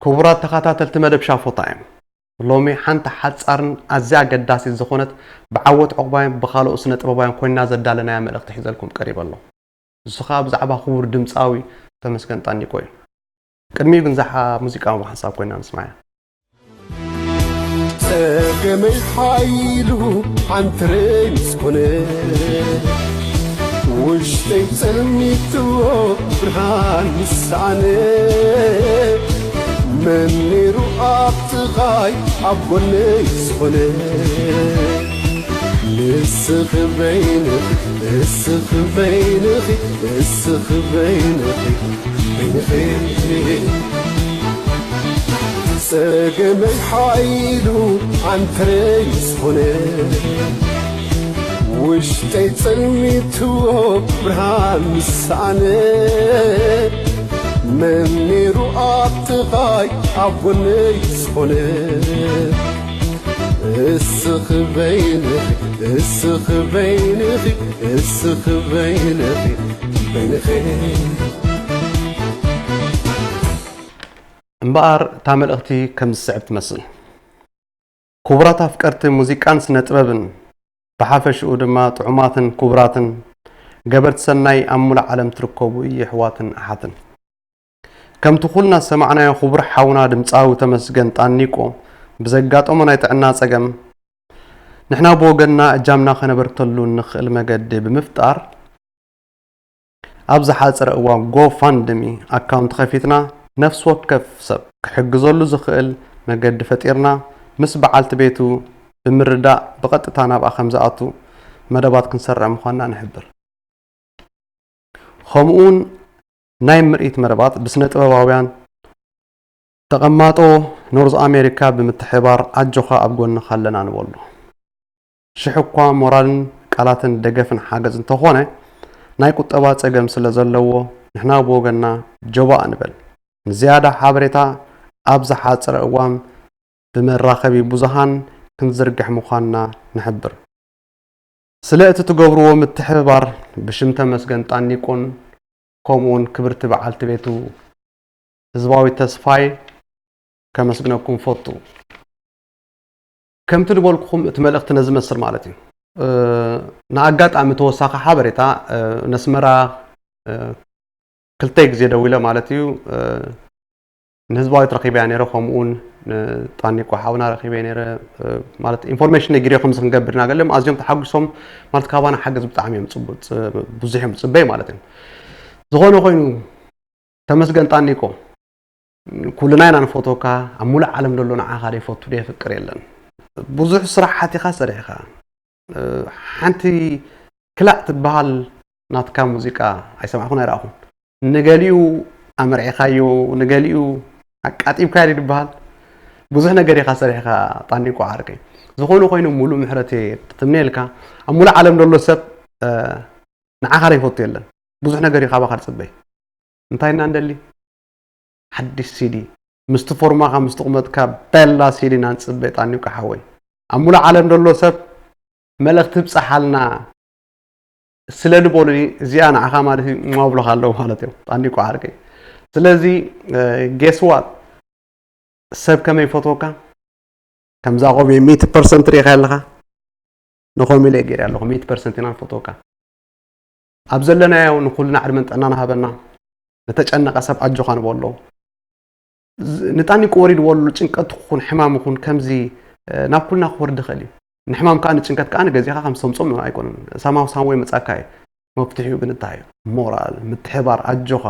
ክቡራት ተኸታተልቲ መደብ ሻፎታይም፣ ሎሚ ሓንቲ ሓጻርን ኣዝያ ኣገዳሲት ዝኾነት ብዓወት ዑቕባይን ብኻልኦት ስነ ጥበባውያን ኮይና ዘዳለናያ መልእኽቲ ሒዘልኩም ቀሪበ ኣለኹ። ንሱ ኸኣ ብዛዕባ ክቡር ድምጻዊ ተመስገን ጣኒቆ እዩ። ቅድሚኡ ግን ዛሓ ሙዚቃዊ ሓንሳብ ኮይና ንስማያ። ጸገመይ ሓይሉ ዓንትረይ ምስ ኮነ፣ ውሽጠይ ጸልሚትዎ ብርሃን ምስ ሰኣነ፣ መን ነይሩ ኣብ ጥቓይ ኣብ ጎነይ ዝኾነ? ንስኺ በይንኺ፣ ንስኺ በይንኺ፣ ንስኺ በይንኺ፣ በይንኺ። ጸገመይ ሓይሉ ዓንተረይ ምስ ኾነ፣ ውሽጠይ ጸልሚትዎ ብርሃን ምስ ሰኣነ፣ መን ነይሩ ኣብ ጥቓይ ኣብ ጎነይ ዝኾነ? እስኺ በይንኺ፣ እስኺ በይንኺ፣ እስኺ በይንኺ፣ በይንኺ። እምበኣር እታ መልእኽቲ ከም ዝስዕብ ትመስል። ክቡራት ኣፍቀርቲ ሙዚቃን ስነ ጥበብን፣ ብሓፈሽኡ ድማ ጥዑማትን ክቡራትን ገበርቲ ሰናይ ኣብ ሙሉእ ዓለም ትርከቡ የሕዋትን ኣሓትን፣ ከምቲ ኩልና ዝሰማዕናዮ ክቡር ሓውና ድምጻዊ ተመስገን ጣኒቆ ብዘጋጠሞ ናይ ጥዕና ጸገም፣ ንሕና ብወገንና እጃምና ከነበርክተሉ እንኽእል መገዲ ብምፍጣር፣ ኣብ ዝሓጸረ እዋን ጎፋንድሚ ኣካውንት ከፊትና፣ ነፍሲ ወከፍ ሰብ ክሕግዘሉ ዝኽእል መገዲ ፈጢርና፣ ምስ በዓልቲ ቤቱ ብምርዳእ ብቐጥታ ናብኣ ከም ዝኣቱ መደባት ክንሰርዕ ምዃንና ንሕብር። ከምኡውን ናይ ምርኢት መደባት ብስነ ጥበባውያን ተቐማጦ ኖርዝ ኣሜሪካ ብምትሕብባር ኣጆኻ ኣብ ጎንኻ ኣለና ንበሎ። ሽሕ እኳ ሞራልን ቃላትን ደገፍን ሓገዝ እንተኾነ፣ ናይ ቁጠባ ጸገም ስለ ዘለዎ ንሕና ብወገንና ጆባእ ንበል። ንዝያዳ ሓበሬታ ኣብ ዝሓጸረ እዋን ብመራኸቢ ብዙሃን ክንዝርግሕ ምዃንና ንሕብር። ስለ እቲ ትገብርዎ ምትሕብባር ብሽም ተመስገን ጣኒቆን ከምኡውን ክብርቲ በዓልቲ ቤቱ ህዝባዊት ተስፋይ ከመስግነኩም ፈቱ። ከምቲ ዝበልኩኹም እቲ መልእኽቲ ነዚ መስል ማለት እዩ። እ፣ ንኣጋጣሚ ተወሳኺ ሓበሬታ፣ እ፣ ነስመራ፣ እ፣ ክልተ ግዜ ደዊለ ማለት እዩ። እ፣ ንህዝባዊት ረኺበያ ነይረ፣ ከምኡውን ንጣኒቆ ሓውና ረኺበ ነይረ። እ፣ ማለት ኢንፎርሜሽን ነጊረ ከምዚ ክንገብር ኢና ገሊኦም ኣዝዮም ተሓጒሶም ማለት ካባና ሓገዝ ብጣዕሚ እዮም ጽቡ-፣ ጽ-፣ ብዙሕ እዮም ጽበይ ማለት እዩ። ዝኾነ ኮይኑ ተመስገን ጣኒቆ ኩልና ኢና ንፈትወካ፣ ኣብ ሙሉእ ዓለም ዘሎ ንዓኻ ዘይፈቱ ዘይፍቅር የለን። ብዙሕ ስራሓት ኢኻ ሰሪሕኻ። እ፣ ሓንቲ ክላእ ትበሃል ናትካ ሙዚቃ ኣይሰማዕኹን ኣይረኣኹን። ንገሊኡ ኣመርዒኻዮ፣ ንገሊኡ ኣቃጢብካዮ ድዩ ዝበሃል? ብዙሕ ነገር ኢኻ ሰሪሕኻ ጣኒቆ ዓርከይ። ዝኾነ ኮይኑ ሙሉእ ምሕረት እየ ትምነየልካ። ኣብ ሙሉእ ዓለም ዘሎ ሰብ፣ እ፣ ንዓኻ ዘይፈቱ የለን። ብዙሕ ነገር እዩ ካባኻ ዝጽበይ። እንታይ ኢና ንደሊ? ሓድሽ ሲዲ። ምስቲ ፎርማኻ፣ ምስቲ ቁመትካ በላ ሲዲ ኢና ንጽበ ጣኒቆ ሓወይ። ኣብ ሙሉእ ዓለም ዘሎ ሰብ መልእኽቲ ብጻሓልና ስለ ዝበሉኒ እዚኣ ንዓኻ ማለት እዩ፣ እሞ ኣብሎኻ ኣለዉ ማለት እዮም። ጣኒቆ ዓርከይ። ስለዚ፣ እ፣ ጌስ ዋት? ሰብ ከመይ ይፈትወካ? ከምዛ ቆቢዕ ሚእቲ ፐርሰንት ርኢኻ ኣለኻ? ንኸምኡ ኢለ ገይረ ኣለኹ። ሚእቲ ፐርሰንት ኢና ንፈትወካ። ኣብ ዘለናዮ ንኹልና ዕድመን ጥዕናን ሃበና። ንተጨነቐ ሰብ ኣጆኻ ንበሎ። ዝ-፣ ንጣኒቆ ወሪድዎ ኣሎ ጭንቀት ይኹን ሕማም ይኹን ከምዚ፣ እ፣ ናብ ኩልና ክወርድ ይኽእል እዩ። ንሕማም ከኣ ንጭንቀት ከኣ ንገዚእኻ ከም ዝተምጽኦ ኣይኮነን። ሳማው ሳምወይ መጻካ እዩ። መፍትሒኡ ግን እንታይ እዩ? ሞራል፣ ምትሕባር፣ ኣጆኻ፣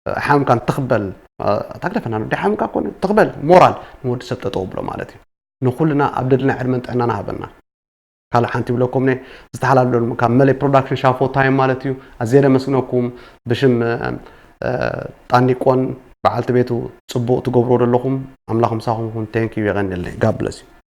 እ፣ ሓምካ እንትኽበል፣ እ፣ ኣታግደፈና ንዲ ሓምካ ኮነ ትኽበል፣ ሞራል ንወዲ ሰብ ጠጠው ብሎ ማለት እዩ። ንኹልና ኣብ ደልና ዕድመን ጥዕናን ሃበና። ካልእ ሓንቲ ይብለኩም ነ ዝተሓላለሉ ካብ መለይ ፕሮዳክሽን ሻፎ ታይም ማለት እዩ። ኣዝየ ደመስግነኩም ብሽም፣ እ፣ እ፣ ጣኒቆን በዓልቲ ቤቱ ጽቡቕ ትገብርዎ ዘለኹም። ኣምላኽ ምሳኹም ይኹን። Thank you፣ የቐንየለይ። God bless you።